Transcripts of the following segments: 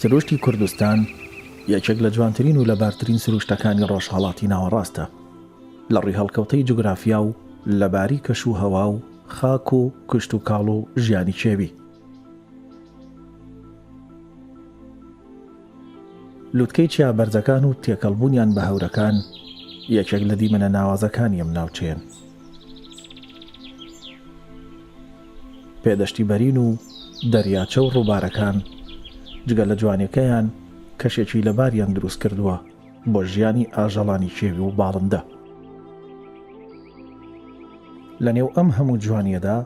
سروشتی کوردستان یەکێک لە جوانترین و لەبارترین سروشتەکانی ڕۆژهەڵاتی ناوەڕاستە لە ڕووی هەڵکەوتەی جوگرافیا و لەباری کەش و هەوا و خاک و کشتوکاڵ و ژیانی کێوی. لوتکەی چیا بەرزەکان و تێکەڵبوونیان بە هەورەکان یەکێک لە دیمەنە ناوازەکانی ئەم ناوچەیەن. پێدەشتی بەرین و دەریاچە و ڕووبارەکان جگە لە جوانیەکەیان کەشێکی لەباریان دروست کردووە بۆ ژیانی ئاژەڵانی کێوی و باڵندە. لە نێو ئەم هەموو جوانیەدا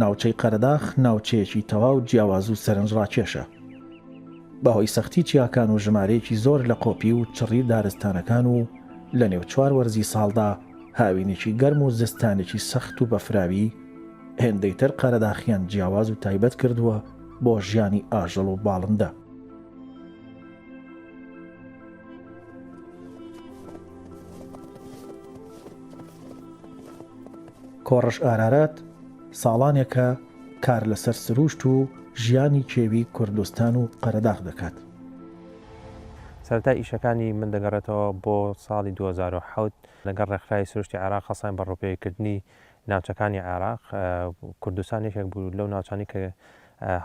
ناوچەی قەرەداخ ناوچەیەکی تەواو جیاواز و سەرنجڕاکێشە. بەهۆی سەختی چیاکان و ژمارەیەکی زۆر لە قۆپی و چڕی دارستانەکان و لە نێو چوار وەرزی ساڵدا هاوینێکی گەرم و زستانێکی سەخت و بەفراوی هێندەی تر قەرەداخیان جیاواز و تایبەت کردووە بۆ ژیانی ئاژەڵ و باڵندە. کۆڕش ئارارات ساڵانێکە کار لەسەر سرووشت و ژیانی کێوی کوردستان و قەرەداغ دەکات. سەرەتای ئیشەکانی من دەگەڕێتەوە بۆ ساڵی 2007 لەگەڵ ڕێکخراوی سروشتی عێراق هەڵساین بە ڕووپێویکردنی ناوچەکانی عێراق، کوردستان یەکێک بوو لەو ناوچانەی کە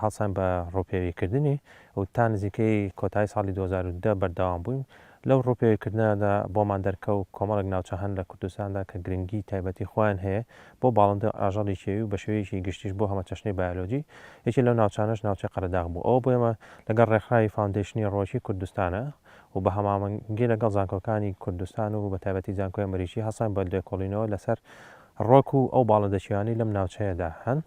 هەڵساین بە ڕووپێویکردنی و تا نزیکەی کۆتایی ساڵی 2010 بەردەوام بووین لەو ڕووپێویکردنەدا بۆمان دەرکەوت کۆمەڵێک ناوچە هەن لە کوردستاندا کە گرنگی تایبەتی خۆیان هەیە بۆ باڵندە و ئاژەڵی کێوی و بە شێوەیەکی گشتیش بۆ هەمەچەشنەی بایۆلۆجی، یەکێ لەو ناوچانەش ناوچەی قەرەداغ بوو. ئەوە بۆ ئێمە لەگەڵ ڕێکخراوی فاوندەیشنی ڕووەکی کوردستانە و بە هەماهەنگی لەگەڵ زانکۆکانی کوردستان و بە تایبەتی زانکۆی ئەمریکی هەڵساین بە لێکۆڵینەوە لەسەر ڕووەک و ئەو باڵندە کێویانەی لەم ناوچەیەدا هەن.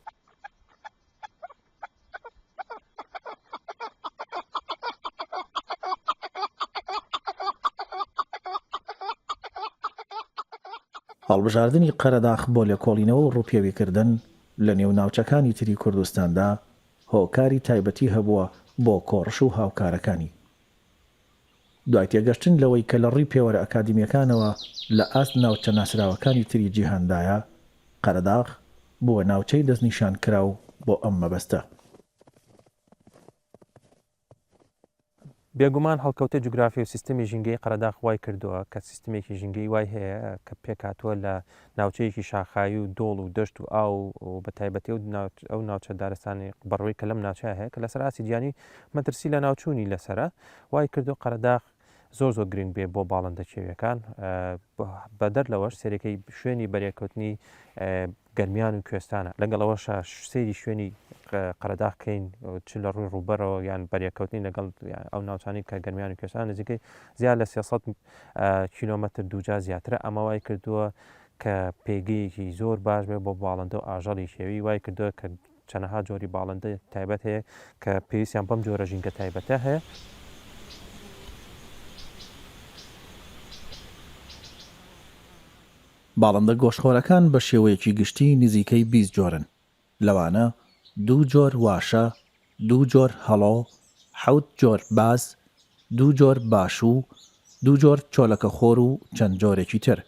هەڵبژاردنی قەرەداخ بۆ لێکۆڵینەوە و ڕووپێویکردن لە نێو ناوچەکانی تری کوردستاندا هۆکاری تایبەتی هەبووە بۆ کۆڕش و هاوکارەکانی. دوای تێگەشتن لەوەی کە لە ڕووی پێوەرە ئەکادیمییەکانەوە لە ئاست ناوچە ناسراوەکانی تری جیهاندایە، قەرەداغ بووە ناوچەی دەستنیشانکراو بۆ ئەم مەبەستە. بێگومان هەڵکەوتەی جوگرافی و سیستمی ژینگەیی قەرەداخ وای کردووە کە سیستمێکی ژینگەیی وای هەیە کە پێکهاتووە لە ناوچەیەکی شاخاوی و دۆڵ و دەشت و ئاو و بە تایبەتی ئەو ناوچە دارستانی بەڕووی کە لەم ناوچەیە هەیە کە لەسەر ئاستی جیهانی مەترسی لەناوچوونی لەسەرە وای کردو قەرەداخ زۆر زۆر گرنگ بێ بۆ باڵندە کێویەکان بەدەر لەوەش سەرەکەی شوێنی بەرێکەوتنی گەرمیان و کوێستانە لەگەڵ ئەوەشا سەیری شوێنی قەرەداخ کەین چ لە ڕووی ڕووبەرەوە یان بەرێکەوتنی لەگەڵ ئەو ناوچانی کە گەرمیان و کوێستان نزیکەی زیاد لە 300 کیلۆمەتر دووجا زیاترە ئەمە وای کردووە کە پێگەیەکی زۆر باش بێ بۆ باڵندە و ئاژەڵی کێوی وای کردووە کە چەنەها جۆری باڵندە تایبەت هەیە کە پێویستیان بەم جۆرە ژینگە تایبەتە هەیە. باڵندە گۆشتخۆرەکان بە شێوەیەکی گشتی نزیکەی 20 جۆرن، لەوانە دوو جۆر واشە، دوو جۆر هەڵۆ، حەوت جۆر باز، دوو جۆر باشوو، دوو جۆر چۆلەکەخۆر و چەند جۆرێکی تر،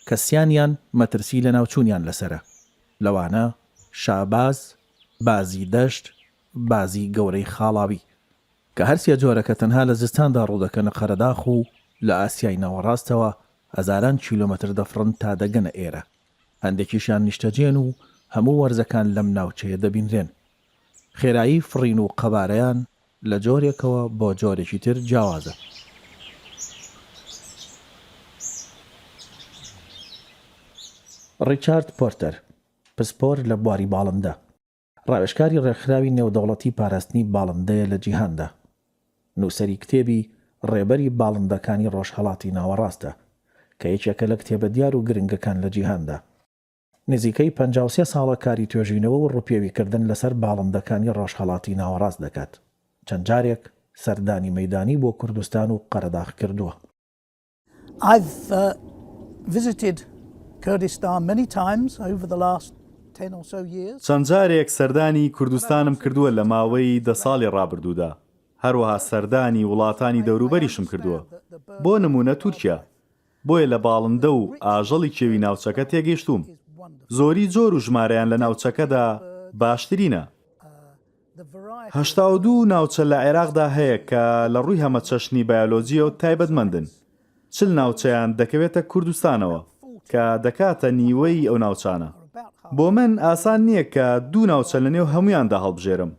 کە سیانیان مەترسی لەناوچوونیان لەسەرە، لەوانە شاباز، بازی دەشت، بازی گەورەی خاڵاوی. کە هەرسێ جۆرەکە تەنها لە زستاندا ڕوودەکەنە قەرەداخ و لە ئاسیای ناوەڕاستەوە هەزاران کیلۆمەتر دەفڕن تا دەگەنە ئێرە، هەندێکیشیان نیشتەجێن و هەموو وەرزەکان لەم ناوچەیە دەبینرێن. خێرایی فڕین و قەبارەیان لە جۆرێکەوە بۆ جۆرێکی تر جیاوازە. ڕیچارد پۆرتەر، پسپۆر لە بواری باڵندە. ڕاوێژکاری ڕێکخراوی نێودەوڵەتی پاراستنی باڵندەیە لە جیهاندا. نووسەری کتێبی ڕێبەری باڵندەکانی ڕۆژهەڵاتی ناوەڕاستە، کە یەکێکە لە کتێبە دیار و گرنگەکان لە جیهاندا. نزیکەی 53 ساڵە کاری توێژینەوە و ڕووپێویکردن لەسەر باڵندەکانی ڕۆژهەڵاتی ناوەڕاست دەکات. چەند جارێک سەردانی مەیدانی بۆ کوردستان و قەرەداغ کردووە. I've visited Kurdistan many times over the last 10 or so years. چەند جارێک سەردانی کوردستانم کردووە لە ماوەی دە ساڵی ڕابردوودا، هەروەها سەردانی وڵاتانی دەوروبەریشم کردووە، بۆ نموونە تورکیا، بۆیە لە باڵندە و ئاژەڵی کێوی ناوچەکە تێگەیشتووم. زۆری جۆر و ژمارەیان لە ناوچەکەدا باشترینە. 82 ناوچە لە عێراقدا هەیە کە لە ڕووی هەمەچەشنی بایۆلۆجییەوە تایبەتمەندن، 40 ناوچەیان دەکەوێتە کوردستانەوە کە دەکاتە نیوەی ئەو ناوچانە. بۆ من ئاسان نییە کە دوو ناوچە لەنێو هەموویاندا هەڵبژێرم،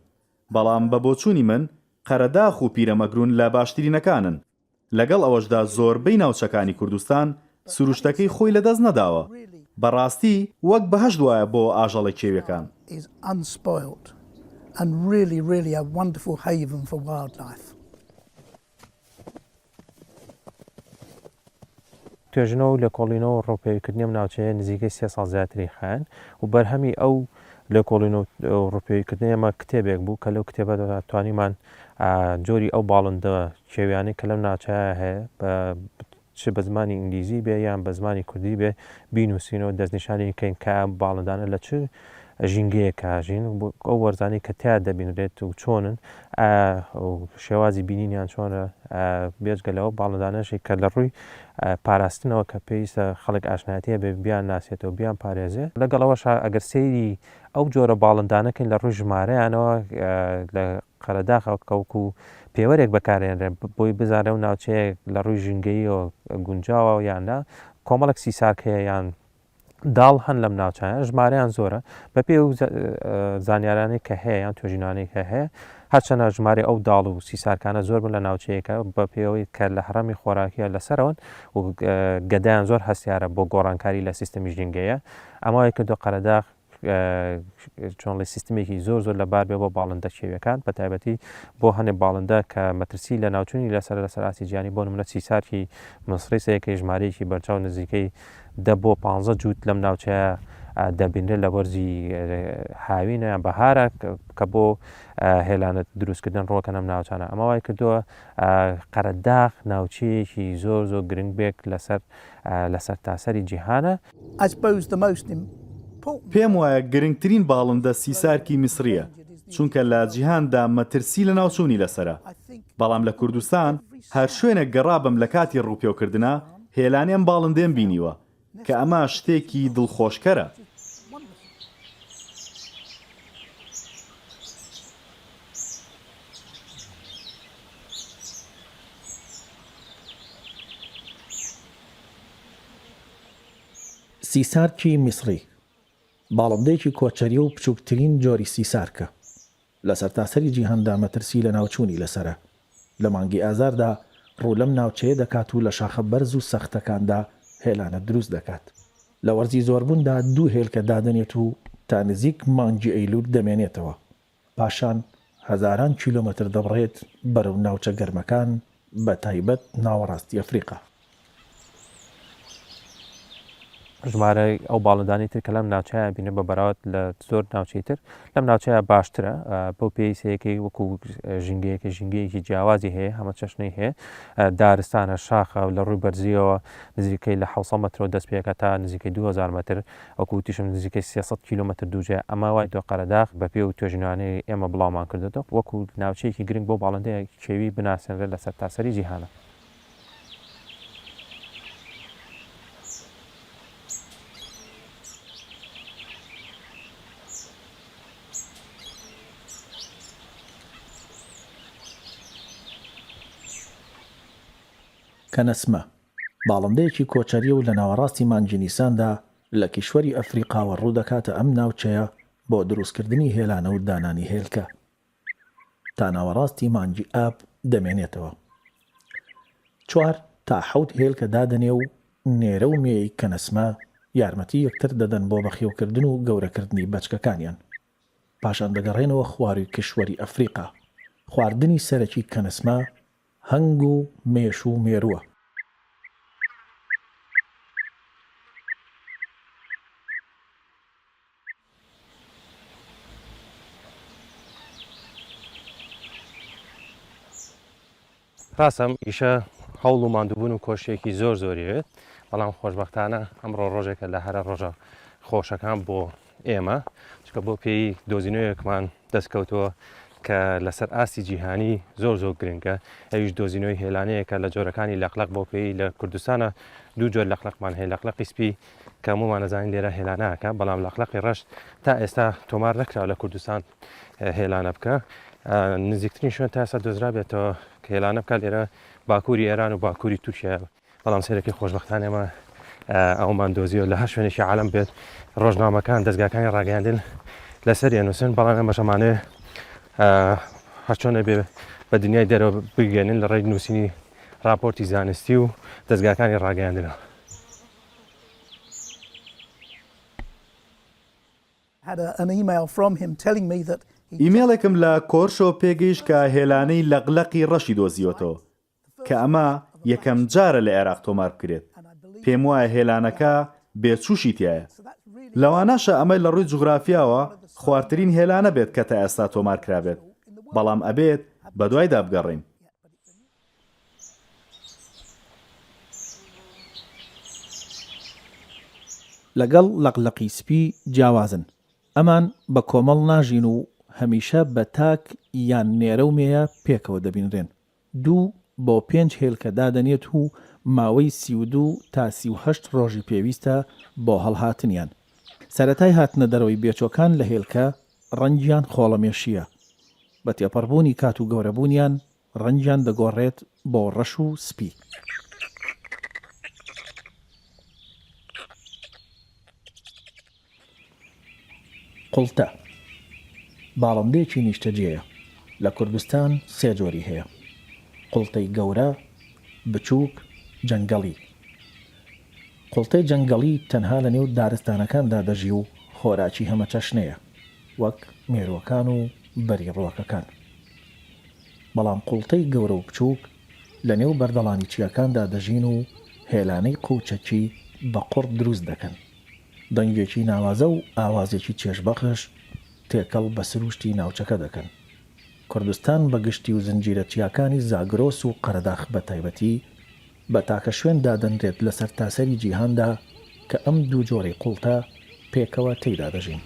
بەڵام بە بۆچوونی من قەرەداخ و پیرەمەگرون لە باشترینەکانن. لەگەڵ ئەوەشدا زۆربەی ناوچەکانی کوردستان سروشتەکەی خۆی لەدەست نەداوە. بەڕاستی وەک بەهەشت وایە بۆ ئاژەڵە کێویەکان. توێژینەوە و لێکۆڵینەوە و ڕووپێویکردنی ئەم ناوچەیە نزیکەی سێ ساڵ زیاتری خایاند و بەرهەمی ئەو لێکۆڵینەوە و ڕووپێویکردنەی ئێمە کتێبێک بوو کە لەو کتێبەدا توانیمان جۆری ئەو باڵندە کێویانەی کە لەم ناوچەیە هەیە بە چ بە زمانی ئینگلیزی بێ یان بە زمانی کوردی بێ بینووسین و دەستنیشانی بکەین کە ئەم باڵندانە لە چ ژینگەیەک ئاژین و ئەو وەرزانەی کە تیا دەبینرێت و چۆنن شێوازی بینینیان چۆنە بێجگە لەوە باڵندانەشی کە لە ڕووی پاراستنەوە کە پێویستە خەڵک ئاشنایەتی هەبێ بیان ناسێتەوە بیان پارێزێ لەگەڵ ئەوەشا ئەگەر سەیری ئەو جۆرە باڵندانەکەین لە ڕووی ژمارەیانەوە لە قەرەداخەوە کە وەکو پێوەرێک بەکارێنرێ بۆی بزانرێ ئەو ناوچەیە لە ڕووی ژینگەییەوە گونجاوە یان نا کۆمەڵێک سیسارک هەیە یان داڵ هەن لەم ناوچانە ژمارەیان زۆرە بەپێی ئەو زانیارانەی کە هەیە یان توێژینانەی کە هەیە هەرچەنە ژمارەی ئەو داڵ و سیسارکانە زۆر بن لە ناوچەیەکە بە پێوەی کە لە هەڕەمی خۆراکیە لەسەرەوەن و گەدایان زۆر هەستیارە بۆ گۆڕانکاری لە سیستمی ژینگەیە ئەمە وای کردو قەرەداغ چۆنڵی سیستمێکی زۆر زۆر لەبار بێ بۆ باڵندە کێویەکان بە تایبەتی بۆ هەنێ باڵندە کە مەترسی لە ناوچوونی لەسەر لەسەر ئاستی جیهانی بۆ نمونە سیسارکی میسری سەیەکەی ژمارەیەکی بەرچاو نزیکەی دە بۆ پانزە جووت لەم ناوچەیە دەبینرێت لە وەرزی هاوینە یان بەهارە کە بۆ هێلانە دروستکردن ڕۆکەن ئەم ناوچانە ئەمە وای کردووە قەرەداغ ناوچەیەکی زۆر زۆر گرنگ بێت لەسەر لە سەرتاسەری جیهانە. پێم وایە گرنگترین باڵندە سیسارکی میسرییە، چونکە لە جیهاندا مەترسی لەناوچوونی لەسەرە، بەڵام لە کوردستان هەر شوێنێک گەڕابم لە کاتی ڕووپێوکردنا هێلانەی ئەم باڵندەیەم بینیوە، کە ئەمە شتێکی دڵخۆشکەرە. سیسارکی میسڕی، باڵندەیەکی کۆچەرییە و بچووکترین جۆری سیسارکە. لە سەرتاسەری جیهاندا مەترسی لەناوچوونی لەسەرە. لە مانگی ئازاردا ڕوو لەم ناوچەیە دەکات و لە شاخە بەرز و سەختەکاندا هێلانە دروست دەکات. لە وەرزی زۆربووندا دوو هێلکە دادەنێت و تا نزیک مانگی ئەیلوول دەمێنێتەوە. پاشان هەزاران کیلۆمەتر دەبڕێت بەرەو ناوچە گەرمەکان بە تایبەت ناوەڕاستی ئەفریقا. ژمارەی ئەو باڵندانەی تر کە لەم ناوچەیە بینە بە بەراورد لە زۆر ناوچەی تر لەم ناوچەیە باشترە بەو پێی سەیەکەی وەکو ژینگەیەکە ژینگەیەکی جیاوازی هەیە هەمە چەشنەی هەیە دارستانە شاخە لە ڕووی بەرزیەوە نزیکەی لە 600 مەترەوە دەست پێکە تا نزیکەی 2000 مەتر وەکو وتیشم نزیکەی 300 کیلۆمەتر دووجای ئەمە وای دۆ قەرەداغ بە پێ و توێژینەوانەی ئێمە بڵاومان کردێتەوە وەکو ناوچەیەکی گرنگ بۆ باڵندەیە کێوی بناسێنرێت لە سەرتاسەری جیهانە. کەنەسمە، باڵندەیەکی کۆچەرییە و لە ناوەڕاستی مانگی نیساندا لە کیشوەری ئەفریقاوە ڕوودەکاتە ئەم ناوچەیە بۆ دروستکردنی هێلانە و دانانی هێلکە. تا ناوەڕاستی مانگی ئاب دەمێنێتەوە. چوار تا حەوت هێلکە دادەنێ و نێرە و مێی کەنەسمە یارمەتی یەکتر دەدەن بۆ بەخێوکردن و گەورەکردنی بەچکەکانیان. پاشان دەگەڕێنەوە خواروی کیشوەری ئەفریقا. خواردنی سەرەکی کەنەسمە هەنگ و مێش و مێرووە. ڕاستە ئەم ئیشە هەوڵ و ماندووبوون و کۆششێکی زۆر زۆری وێت بەڵام خۆشبەختانە ئەمڕۆ ڕۆژێکە لە هەرە ڕۆژە خۆشەکان بۆ ئێمە چکە بۆ پێی دۆزینەوەیەکمان دەستکەوتووە کە لەسەر ئاستی جیهانی زۆر زۆر گرنگە ئەویش دۆزینەوەی هێلانەیەکە لە جۆرەکانی لەقلەق بۆ پێی لە کوردستانە دوو جۆر لەقلەقمان هەیە لەقلەقی سپی کە هەموومان ئەزانین لێرە هێلانە ئەکا بەڵام لەقلەقی ڕەش تا ئێستا تۆمار نەکراوە لە کوردستان هێلانە بکە. نزیکترین شوێن تا ئێستا دۆزرابێتەوە کە هێلانە بکات لێرە باکووری ئێران و باکووری تورکیا بەڵام سەیرەکەی خۆشبەختانە ئێمە ئەومان دۆزیەوە لە هەر شوێنێکی عالم بێت ڕۆژنامەکان دەستگاکانی ڕاگەیاندن لەسەر ئەنووسن بەڵام ئێمەش ئەمانەوێ هەرچۆنە بێ بە دنیای دەرەوە بگەێنن لە ڕێی نووسینی راپۆرتی زانستی و دەستگاکانی ڕاگەیاندنەوە. ئیمێڵێکم لە کۆرشۆ پێگەیشت کە هێلانەی لەقلەقی ڕەشی دۆزیوەتەوە، کە ئەمە یەکەم جارە لە عێراق تۆمار بکرێت. پێموایە هێلانەکە بێچووشی تیایە. لەوانەشە ئەمە لە ڕووی جوگرافیاوە خوارترین هێلانە بێت کە تا ئێستا تۆمار کرابێت، بەڵام ئەبێت بەدوایدا بگەڕێین. لەگەڵ لەقلەقی سپی جیاوازن، ئەمان بە کۆمەڵ ناژین و هەمیشە بە تاک یان نێرە و مێیە پێکەوە دەبینرێن. دوو بۆ پێنج هێلکە دادەنێت و ماوەی 32 تا 38 ڕۆژی پێویستە بۆ هەڵهاتنیان. سەرەتای هاتنە دەرەوەی بێچۆکان لە هێلکە ڕەنگیان خۆڵەمێشییە. بە تێپەڕبوونی کات و گەورەبوونیان ڕەنگیان دەگۆڕێت بۆ ڕەش و سپی. قوڵتە، باڵندەیەکی نیشتەجێیە، لە کوردستان سێ جۆری هەیە، قوڵتەی گەورە، بچووک، جەنگەڵی. قوڵتەی جەنگەڵی تەنها لەنێو دارستانەکاندا دەژی و خۆراکی هەمەچەشنەیە، وەک مێرووەکان و بەری ڕووەکەکان. بەڵام قوڵتەی گەورە و بچووک لەنێو بەردەڵانی چیاکاندا دەژین و هێلانەی قووچەکی بە قوڕ دروست دەکەن. دەنگێکی ناوازە و ئاوازێکی چێژبەخش تێکەڵ بە سرووشتی ناوچەکە دەکەن. کوردستان بە گشتی و زنجیرە چیاکانی زاگرۆس و قەرەداخ بە تایبەتی بە تاکە شوێن دادەنرێت لە سەرتاسەری جیهاندا کە ئەم دوو جۆرەی قوڵتە پێکەوە تێیدا دەژین.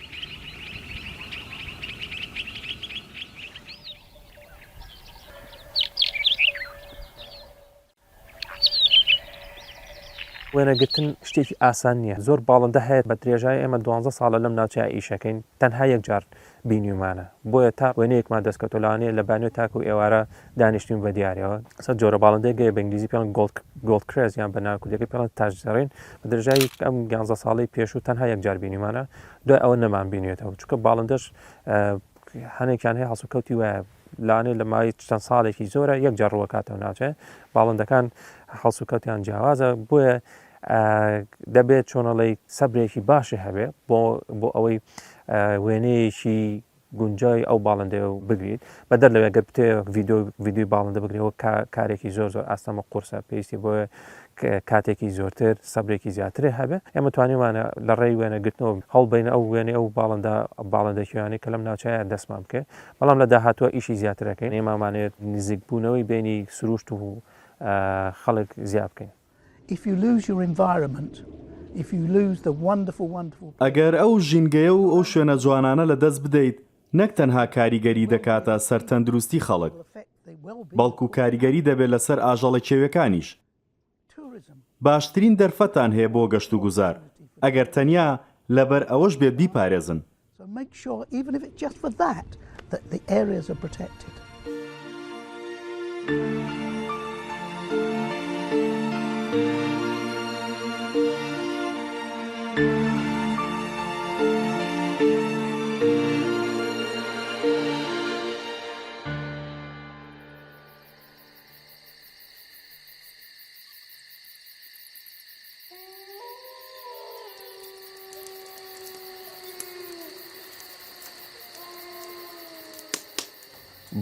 وێنەگرتن شتێکی ئاسان نییە، زۆر باڵندە هەیە بە درێژایی ئێمە دوانزە ساڵە لەم ناوچەیە ئیشەکەین تەنها یەک جار بینیومانە، بۆیە تا وێنەیەکمان دەستکەوتووە لەوانەیە لە بانیۆ تاکو ئێوارە دانیشتوین بە دیارەوە. سەر جۆرە باڵندەیەک هەیە بە ئینگلیزی پێڵێن gold gold crest یان بە ناوە کوردیەکەی پێڵێن تاج زێڕین، بە درێژایی ئەم یانزە ساڵەی پێشوو تەنها یەک جار بینیومانە، دوای ئەوە نەمان بینیوێتەوە، چونکە باڵندەش هەنێکیان هەیە هەڵسوکەوتی وایە لانێ لە ماوەی چەند ساڵێکی زۆرە یەک جار ڕووەکاتەوە ناوچێ باڵندەکان هەڵسوکەوتیان جیاوازە بۆیە دەبێت چۆنەڵی سەبرێکی باشی هەبێ بۆ بۆ ئەوەی وێنەیەکی گونجای ئەو باڵندەیە و بگریت بەدەر لەوێ گەر بتێ ڤیددیو ڤیددیوی باڵندە بگرەوە کارێکی زۆر زۆر ئاستەمە قورسە پێویستی بۆ کاتێکی زۆرتر سەبرێکی زیاترێ هەبێ ئێمە توانیومانە لە ڕێی وێنەگرتنەوە هەوڵبەین ئەو وێنەی ئەو باڵندە باڵندە کێویانەی کە لەم ناوچەیە دەستمان بکەوێت بەڵام لە داهاتووە ئیشی زیاتر ئەکەین ئێمە ئەمانەوێت نزیکبوونەوەی بەینی سروشت و خەڵک زیاد بکەین. If you lose your environment, if you lose the wonderful, wonderful. ئەگەر ئەو ژینگەیە و ئەو شوێنە جوانانە لەدەست بدەیت نەک تەنها کاریگەری دەکاتە سەر تەندروستی خەڵک، بەڵکو کاریگەری دەبێت لەسەر ئاژەڵە کێویەکانیش. باشترین دەرفەتتان هەیە بۆ گەشتوگوزار، ئەگەر تەنیا لەبەر ئەوەش بێت بیپارێزن.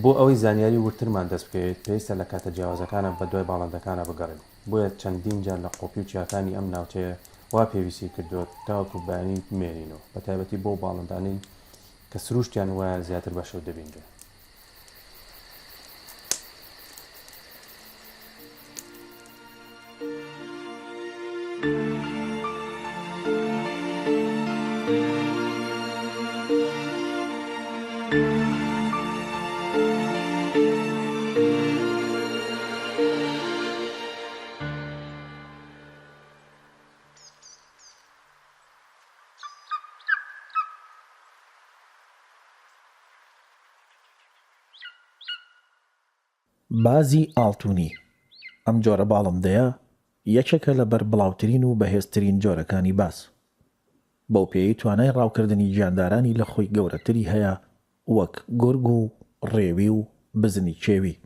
بۆ ئەوەی زانیاری وردترمان دەست بکەوێت پێویستە لە کاتە جیاوازەکانا بە دوای باڵندەکانا بگەڕێین، بۆیە چەندین جار لە قۆپی و چیاکانی ئەم ناوچەیە وا پێویستی کردووە تاوەکو بەیانی بمێنینەوە، بە تایبەتی بەو باڵندانەی کە سروشتیان وایە زیاتر بە شەو دەبینرێن. بازی ئاڵتونی، ئەم جۆرە باڵندەیە یەکێکە لە بەربڵاوترین و بەهێزترین جۆرەکانی باز. بەو پێیەی توانای ڕاوکردنی گیاندارانی لە خۆی گەورەتری هەیە وەک گورگ و ڕێوی و بزنی کێوی.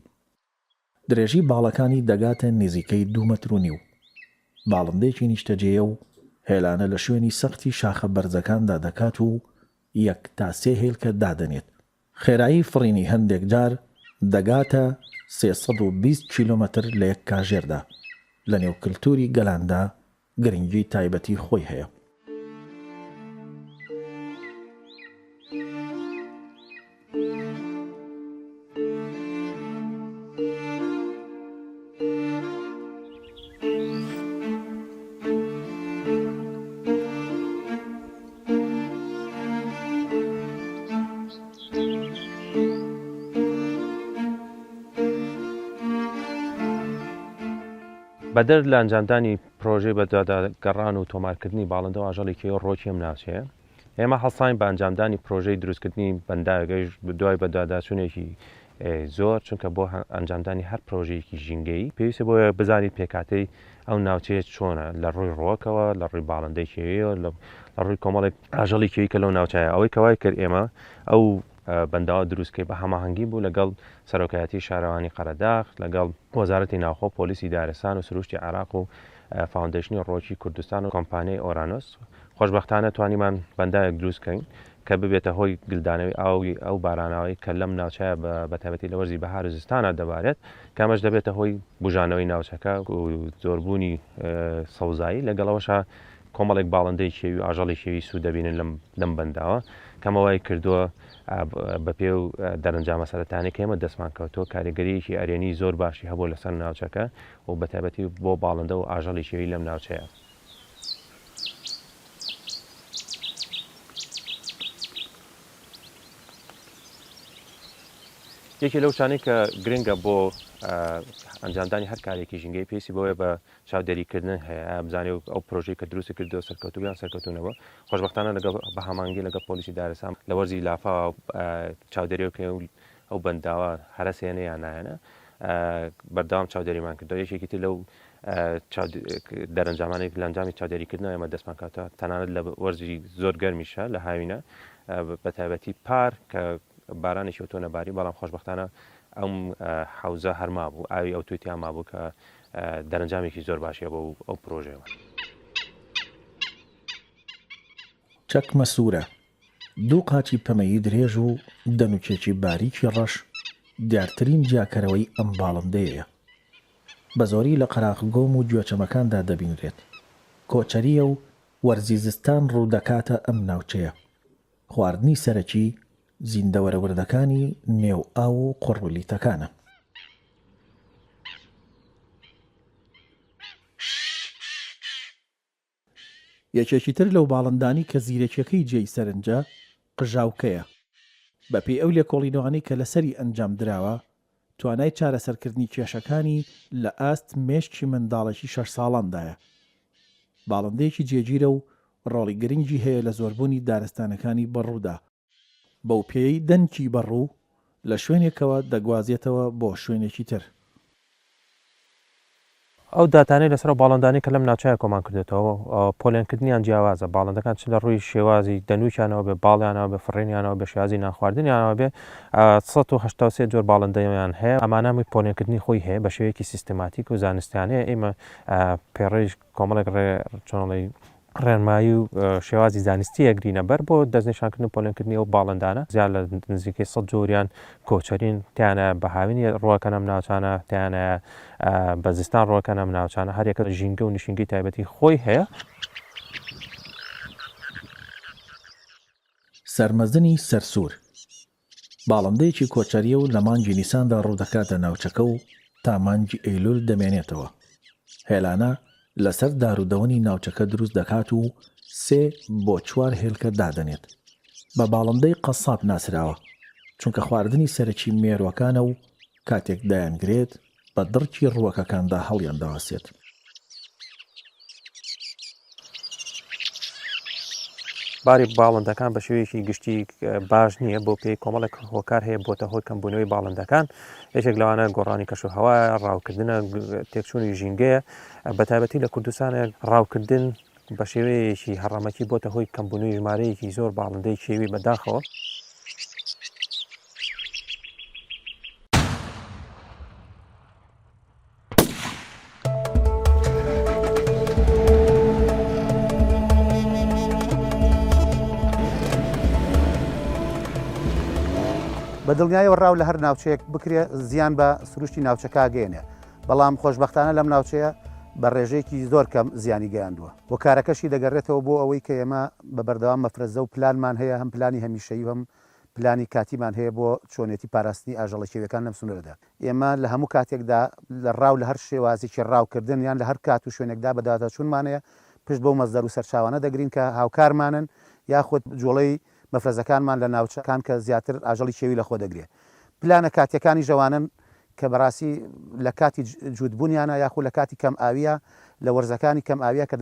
درێژی باڵەکانی دەگاتە نزیکەی دوو مەتر و نیو. باڵندەیەکی نیشتەجێیە و هێلانە لە شوێنی سەختی شاخە بەرزەکاندا دەکات و یەک تا سێ هێلکە دادەنێت. خێرایی فڕینی هەندێک جار دەگاتە 320 کیلۆمەتر لە یەک کاژێردا، لەنێو کلتوری گەلاندا گرنگی تایبەتی خۆی هەیە. بەدەر لە ئەنجامدانی پرۆژەی بەدواداگەڕان و تۆمارکردنی باڵندە و ئاژەڵی کێوی ڕۆکی ئەم ناوچەیە، ئێمە هەڵساین بە ئەنجامدانی پرۆژەی دروستکردنی بەنداوێک ئەویش دوای بەدواداچوونێکی زۆر چونکە بۆ ئەنجامدانی هەر پرۆژەیەکی ژینگەیی پێویستە بۆیە بزانیت پێکهاتەی ئەو ناوچەیە چۆنە لە ڕووی ڕووەکەوە لە ڕووی باڵندەی کێویەوە لە ڕووی کۆمەڵێک ئاژەڵی کێوی کە لەو ناوچەیە ئەوەی کەوای کرد ئێمە ئەو بەنداوە دروستکەی بە هەماهەنگی بوو لەگەڵ سەرۆکایەتی شارەوانی قەرەداغ لەگەڵ وەزارەتی ناوخۆ پۆلیسی دارستان و سروشتی عێراق و فاوندەیشنی ڕۆکی کوردستان و کۆمپانیای ئۆرانۆس خۆشبەختانە توانیمان بەنداوێک دروست کەین کە ببێتە هۆی گلدانەوەی ئاوی ئەو باراناوەی کە لەم ناوچەیە بە تایبەتی لە وەرزی بەهار و زستانە دەبارێت کە ئەمەش دەبێتە هۆی بوژانەوەی ناوچەکە و زۆربوونی سەوزایی لەگەڵەوەشا کۆمەڵێک باڵندەی کێوی و ئاژەڵی کێوی سوود دەبینن لەم لەم بەنداوە کەمە وای کردووە بەپێ و دەرەنجامە سەرەتانەی کە ئێمە دەستمان کەوتووە کاریگەریەکی ئەرێنی زۆر باشی هەبووە لەسەر ناوچەکە و بەتایبەتی بۆ باڵندە و ئاژەڵی کێوی لەم ناوچەیە. یەکێ لەو شتانەی کە گرنگە بۆ ئەنجامدانی هەر کارێکی ژینگەی پێویستی بەوەیە بە چاودێریکردن هەیە ئایا بزانێ ئەو پرۆژەی کە دروستی کردووە سەرکەوتوو یان سەرکەوتوو نەبووە خۆشبەختانە لەگەڵ بە هەماهەنگی لەگەڵ پۆلیسی دارستان لە وەرزی لافاو چاودێری بکەین و ئەو بەنداوە هەرەسێنە یان نایەنە بەردەوام چاودێریمان کردەوە یەکێکی تر لەو دەرەنجامانێک لە ئەنجامی چاودێریکردنەوە ئێمە دەستمان کاتە تەنانەت لە وەرزی زۆر گەرمیشە لە هاوینە بە تایبەتی پار کە بارانێکی ئەوتۆ نەباری بەڵام خۆشبەختانە ئەم حەوزە هەرما بوو ئاوی ئەو توی تیا مابوو کە دەرەنجامێکی زۆر باشیە بۆ ئەو پرۆژەیەوە. چەکمە سوورە، دوو قاچی پەمەیی درێژ و دەنووکێکی باریکی ڕەش دیارترین جیاکەرەوەی ئەم باڵندەیەیە. بەزۆری لە قەراخ گۆم و گوێچەمەکاندا دەبینرێت. کۆچەرییە و وەرزی زستان ڕوودەکاتە ئەم ناوچەیە. خواردنی سەرەکی زیندەوەرە وردەکانی نێو ئاو و قوڕولیتەکانە. یەکێکی تر لەو باڵندانەی کە زیرەکیەکەی جێی سەرنجە، قژاوکەیە. بەپێی ئەو لێکۆڵینەوانەی کە لەسەری ئەنجام دراوە، توانای چارەسەرکردنی کێشەکانی لە ئاست مێشکی منداڵێکی شەش ساڵاندایە. باڵندەیەکی جێگیرە و ڕۆڵی گرنگی هەیە لە زۆربوونی دارستانەکانی بەڕوودا، بەو پێیەی دەنکی بەڕوو لە شوێنێکەوە دەگوازێتەوە بۆ شوێنێکی تر. ئەو داتانەی لەسەر ئەو باڵندانەی کە لەم ناوچەیە کۆمان کردێتەوە پۆلێنکردنیان جیاوازە باڵندەکان چ لە ڕووی شێوازی دەنووکیانەوە بێ باڵیانەوە بێ فڕینیانەوە بێ شێوازی نانخواردنیانەوە بێ 183 جۆر باڵندەیان هەیە ئەمانە هەمووی پۆلێنکردنی خۆی هەیە بە شێوەیەکی سیستماتیک و زانستیانەیە ئێمە پێڕەوی کۆمەڵێک ڕێ چۆنڵی ڕێنمایی و شێوازی زانستی ئەگرینە بەر بۆ دەستنیشانکردن و پۆلێنکردنی ئەو باڵندانە، زیاد لە نزیکەی سەد جۆریان کۆچەرین، تیانە بە هاوین ڕووەکەن ئەم ناوچانە، تیانە بە زستان ڕووەکەن ئەم ناوچانە، هەریەکە ژینگە و نشینگەی تایبەتی خۆی هەیە. سەرمەزنی سەرسوور باڵندەیەکی کۆچەرییە و لە مانگی نیساندا ڕوودەکاتە ناوچەکە و تا مانگی ئەیلول دەمێنێتەوە. هێلانە لەسەر دارودەوەنی ناوچەکە دروست دەکات و سێ بۆ چوار هێلکە دادەنێت. بە باڵندەی قەساب ناسراوە، چونکە خواردنی سەرەکی مێرووەکانە و کاتێک دایانگرێت بە دڕکی ڕووەکەکاندا هەڵیاندەواسێت. باری باڵندەکان بە شێوەیەکی گشتی باش نییە بۆ پێی کۆمەڵێک هۆکار هەیە بۆتە هۆی کەمبوونەوەی باڵندەکان یەکێک لەوانە گۆڕانی کەش و هەوا ڕاوکردنە تێکچوونی ژینگەیە بە تایبەتی لە کوردستانە ڕاوکردن بە شێوەیەکی هەڕەمەکی بۆتە هۆی کەمبوونەوەی ژمارەیەکی زۆر باڵندەی کێوی بەداخەوە. بە دڵنیایەوە ڕاو لە هەر ناوچەیەک بکرێ زیان بە سروشتی ناوچەکە گەێنێ بەڵام خۆشبەختانە لەم ناوچەیە بە ڕێژەیەکی زۆر کەم زیانی گەیاندووە هۆکارەکەشی دەگەرێتەوە بۆ ئەوەی کە ئێمە بە بەردەوام مەفرەزە و پلانمان هەیە هەم پلانی هەمیشەیی و هەم پلانی کاتیمان هەیە بۆ چۆنێتی پاراستنی ئاژەڵە کێویەکان لەم سنوورەدا. ئێمە لە هەموو کاتێکدا لە ڕاو لە هەر شێوازێکی ڕاوکردن یان لە هەر کات و شوێنێکدا بەدواداچوونمان هەیە، پشت بەو مەسدەر و سەرچاوانە دەگرین کە هاوکارمانن یاخود جوڵەی مەفرەزەکانمان لە ناوچەکان کە زیاتر ئاژەڵی کێوی لەخۆ دەگرێ. پلانە کاتیەکانیش ئەوانەن کە بەڕاستی لە کاتی جووت بوونیانە یاخود لە کاتی کەم ئاویە لە وەرزەکانی کەم ئاویە کە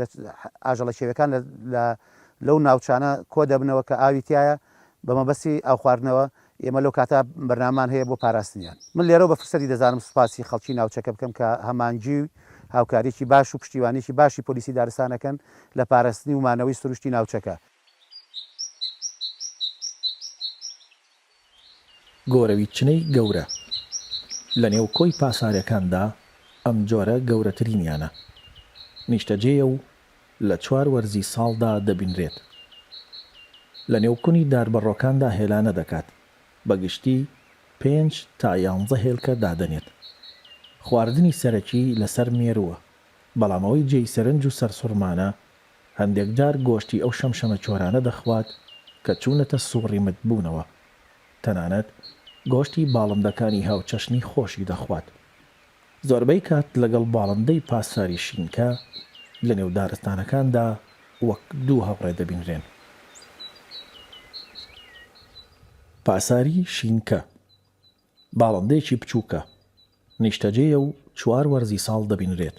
ئاژەڵە کێویەکان لە لەو ناوچانە کۆدەبنەوە کە ئاوی تیایە بە مەبەستی ئاو خواردنەوە، ئێمە لەو کاتە بەرنامەمان هەیە بۆ پاراستنیان. من لێرەوە بە فرسەتی دەزانم سوپاسی خەڵکی ناوچەکە بکەم کە هەمانگی و هاوکارییەکی باش و پشتیوانییەکی باشی پۆلیسی دارستان ئەکەن لە پاراستنی و مانەوەی سروشتی ناوچەکە. گۆرەوی چنەی گەورە، لە نێو کۆی پاسارەکاندا ئەم جۆرە گەورەترینیانە. نیشتەجێیە و لە چوار وەرزی ساڵدا دەبینرێت. لە نێو کونی داربەڕۆکاندا هێلانە دەکات، بە گشتی پێنج تا یانزە هێلکە دادەنێت. خواردنی سەرەکی لەسەر مێرووە، بەڵام ئەوەی جێی سەرنج و سەرسوڕمانە، هەندێک جار گۆشتی ئەو شەمشەمەکۆرانە دەخوات کە چوونەتە سوڕی متبوونەوە، تەنانەت گۆشتی باڵندەکانی هاوچەشنی خۆشی دەخوات. زۆربەی کات لەگەڵ باڵندەی پاساری شینکە لەنێو دارستانەکاندا وەک دوو هاوڕێ دەبینرێن. پاساری شینکە باڵندەیەکی بچووکە، نیشتەجێیە و چوار وەرزی ساڵ دەبینرێت.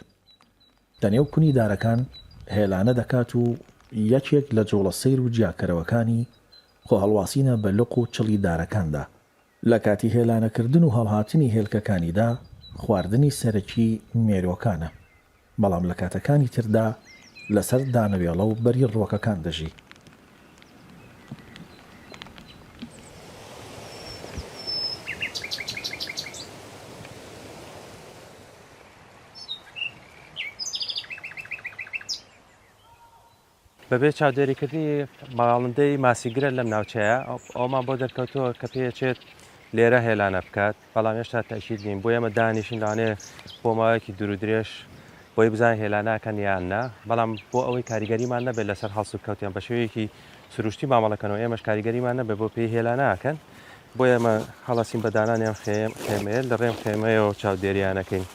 لەنێو کونی دارەکان هێلانە دەکات و یەکێک لە جوڵە سەیر و جیاکەرەوەکانی خۆهەڵواسینە بە لق و چڵی دارەکاندا. لە کاتی هێلانەکردن و هەڵهاتنی هێلکەکانیدا خواردنی سەرەکی مێرووەکانە، بەڵام لە کاتەکانی تردا لەسەر دانەوێڵە و بەری ڕووەکەکان دەژی. بەبێ چاودێریکردنی باڵندەی ماسیگرە لەم ناوچەیە ئەومان بۆ دەرکەوتووە کە پێچێت لێرە هێلانە بکات بەڵام هێشتا تەئکید نین بۆ ئێمە دانیشین لەوانەیە بۆ ماوەیەکی دوور و درێژ بۆی بزانین هێلاناکەن یان نا بەڵام بۆ ئەوەی کاریگەریمان نەبێت لەسەر هەڵس و کەوتیان بە شێوەیەکی سروشتی مامەڵەکەنەوە ئێمەش کاریگەریمان نەبێت بۆ پێی هێلاناکەن بۆ ئێمە هەڵەسین بە دانانی ئەم خێمەیە لە ڕێم خێمەیەوە چاودێریانەکەین.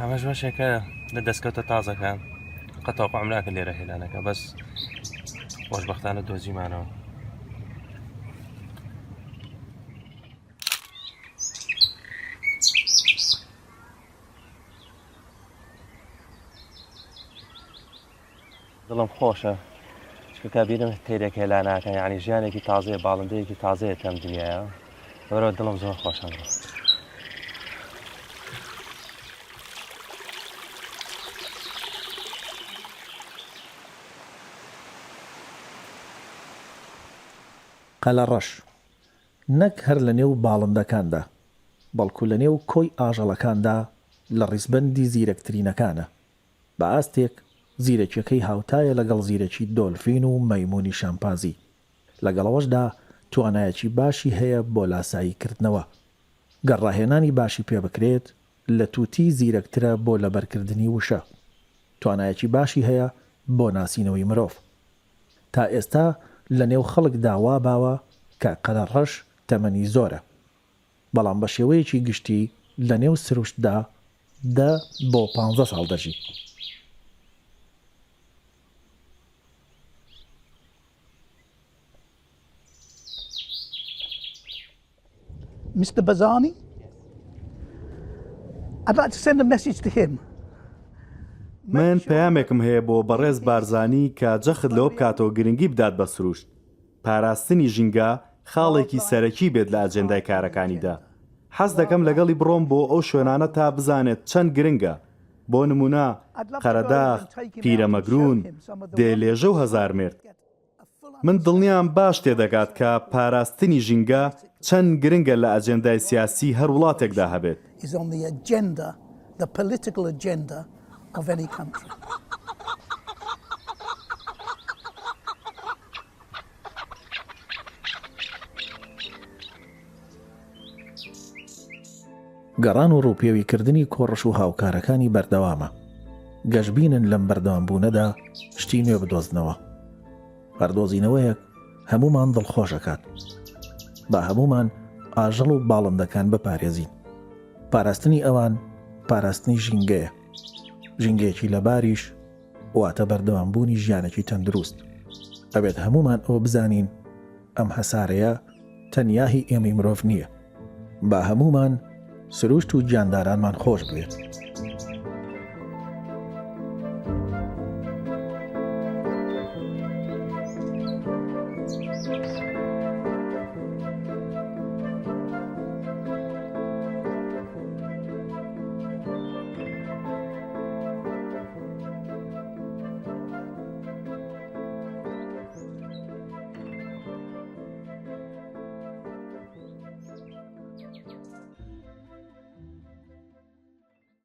ئەمەش بەشێکە لە دەستکەوتە تازەکان قەت تەوقعم ناکرد لێرە هێلانەکە بەس خۆشببختانە دۆزیمانەوە. دڵم خۆشە چکە کە بیرم تەیرێک هێلاناکە یعنی ژیانێکی تازەیە باڵندەیەکی تازەیە تەم دنیاە لەبەرەوە دڵم زۆر خۆشە قەلەڕەش، نەک هەر لەنێو باڵندەکاندا، بەڵکو لەنێو کۆی ئاژەڵەکاندا لە ڕیزبەندی زیرەکترینەکانە، بە ئاستێک زیرەکیەکەی هاوتایە لەگەڵ زیرەکی دۆلفین و مەیمونی شامپازی، لەگەڵ ئەوەشدا توانایەکی باشی هەیە بۆ لاسایی کردنەوە. گەر ڕاهێنانی باشی پێ بکرێت لە توتی زیرەکترە بۆ لەبەرکردنی وشە. توانایەکی باشی هەیە بۆ ناسینەوەی مرۆڤ. تا ئێستا لە نێو خەڵکدا وا باوە کە قەرەڕەش تەمەنی زۆرە، بەڵام بە شێوەیەکی گشتی لە نێو سروشتدا دە بۆ پانزە ساڵ دەژی. Mr. Barzani? I'd like to send a message to him. من پەیامێکم هەیە بۆ بەڕێز بارزانی کە جەخت لەوە بکاتەوە گرنگی بدات بە سروشت، پاراستنی ژینگە خاڵێکی سەرەکی بێت لە ئەجێندای کارەکانیدا. حەز دەکەم لەگەڵی بڕۆم بۆ ئەو شوێنانە تا بزانێت چەند گرنگە، بۆ نموونە قەرەداغ، پیرەمەگروون، دێلێژە و هەزارمێرد. من دڵنیام باش تێدەگات کە پاراستنی ژینگە چەند گرنگە لە ئەجێندای سیاسی هەر وڵاتێکدا هەبێت. گەڕان و ڕووپێویکردنی کۆڕش و هاوکارەکانی بەردەوامە، گەشبینن لەم بەردەوامبوونەدا شتی نوێ بدۆزنەوە. هەر دۆزینەوەیەک هەموومان دڵخۆش ئەکات. با هەموومان ئاژەڵ و باڵندەکان بپارێزین. پاراستنی ئەوان پاراستنی ژینگەیە. ژینگەیەکی لەباریش واتە بەردەوامبوونی ژیانێکی تەندروست. ئەبێت هەموومان ئەوە بزانین ئەم هەسارەیە تەنیا هی ئێمەی مرۆڤ نییە. با هەموومان سروشت و گیاندارانمان خۆش بوێت.